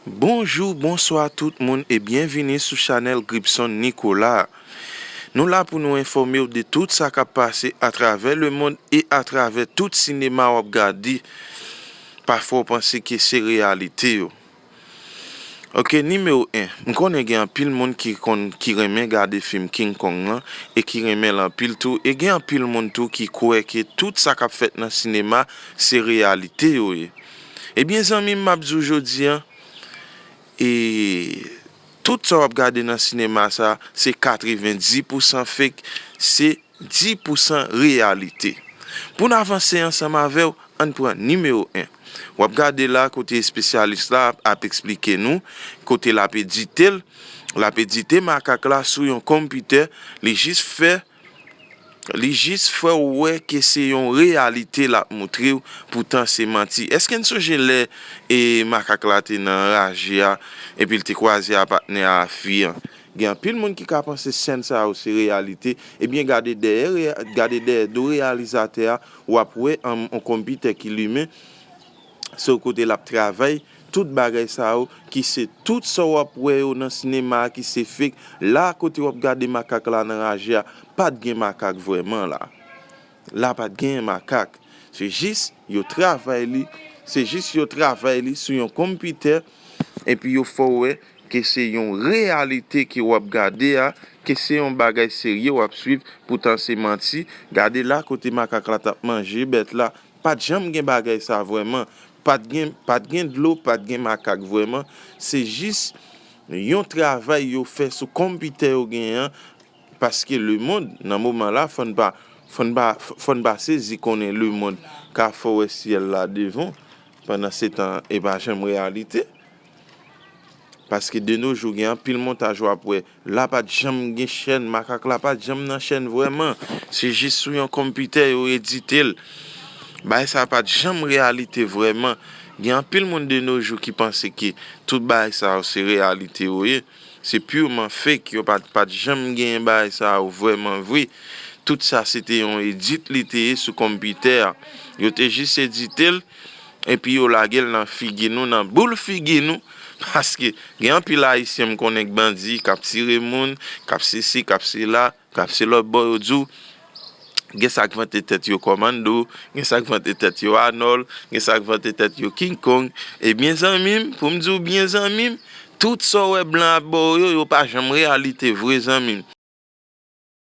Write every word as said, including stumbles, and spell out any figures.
Bonjou, bonswa tout moun e byenvini sou chanèl Gribson Nicolas. Nou la pou nou enfòme w de tout sa k ap pase atravè lemonn e atravè tout sinema w ap gade. Pafwa w panse ke se reyalite yo. Ok, nimewo en. M konnen gen anpil moun ki konn, ki renmen gade fim King Kong lan e ki renmen l anpil tou. E gen anpil moun tou ki kwè ke tout sa k ap fèt nan sinema se reyalite yo ye. Ebyen, zanmi m, m ap di w jodi a, e tout sa w ap gade nan sinema sa, se katrevenndis pousan fake, se dis pousan reyalite. Pou n avanse ansanm avè w, ann pran nimewo en. W ap gade la kote espesyalis la ap, ap eksplike nou, kote l ap edite l, l ap edite makak la sou yon konpitè, li jis fè, li jis fè w wè ke se yon reyalite l ap moutre w, poutan se manti. Èske n sonje lè e makak la te nan raje a, epi l te kwaze a patnè a fi an? Gen anpil moun ki ka panse sèn sa yo se reyalite. Ebyen, gade dèyè, reya- gade dèyè do reyalizatè a, w ap wè an, on konpitè ki limen sou kote l ap travay. Tout bagay sa yo ki se tout sa w ap wè yo nan sinema a ki se fake. La kote w ap gade makak la nan raje a, pa t gen makak vrèman la. La pa t gen makak. Se jis yo travay li, se jis yo travay li sou yon konpitè, epi yo fè w wè ke se yon reyalite ke w ap gade a, ke se yon bagay serye w ap swiv, poutan se manti. Gade la kote makak la t ap manje bèt la, pa t janm gen bagay sa vrèman. Pa t gen, pa t gen dlo, pa t gen makak vrèman. Se jis yon travay yo fè sou konpitè yo genyen an, paske lemonn, nan moman la, fò n pa, fò n pa, fò n pa sezi konnen lemonn ka fè w wè syèl la devan, pandan se tan e pa janm reyalite. Paske de no jou, gen anpil montaj w ap wè. La pa t janm gen chèn, makak la pa t janm nan chèn vrèman. Se jis sou yon konpitè yo edite l. Bagay sa pa t janm reyalite vrèman. Gen anpil moun de no jou ki panse ke tout bagay sa yo se reyalite yo ye. Se pirman fake, yo pa t, pa t janm genyen bagay sa yo vrèman vre. Tout sa se te yon edit li te ye sou konpitè a. Yo te jis edite l, epi yo lage l nan figi nou, nan boul figi nou, paske gen anpil Ayisyen m konnen k bandi, k ap tire moun, k ap sesi, k ap sela, k ap se lòt bò, yo di w, gen sa k vante tèt yo kòmando, gen sa k vante tèt yo Anòl, gen sa k vante tèt yo King Kong. Ebyen, zanmi m, pou m di w byen, zanmi m, tout sa w wè blan ap ba w yo, yo pa janm reyalite vre, zanmi m.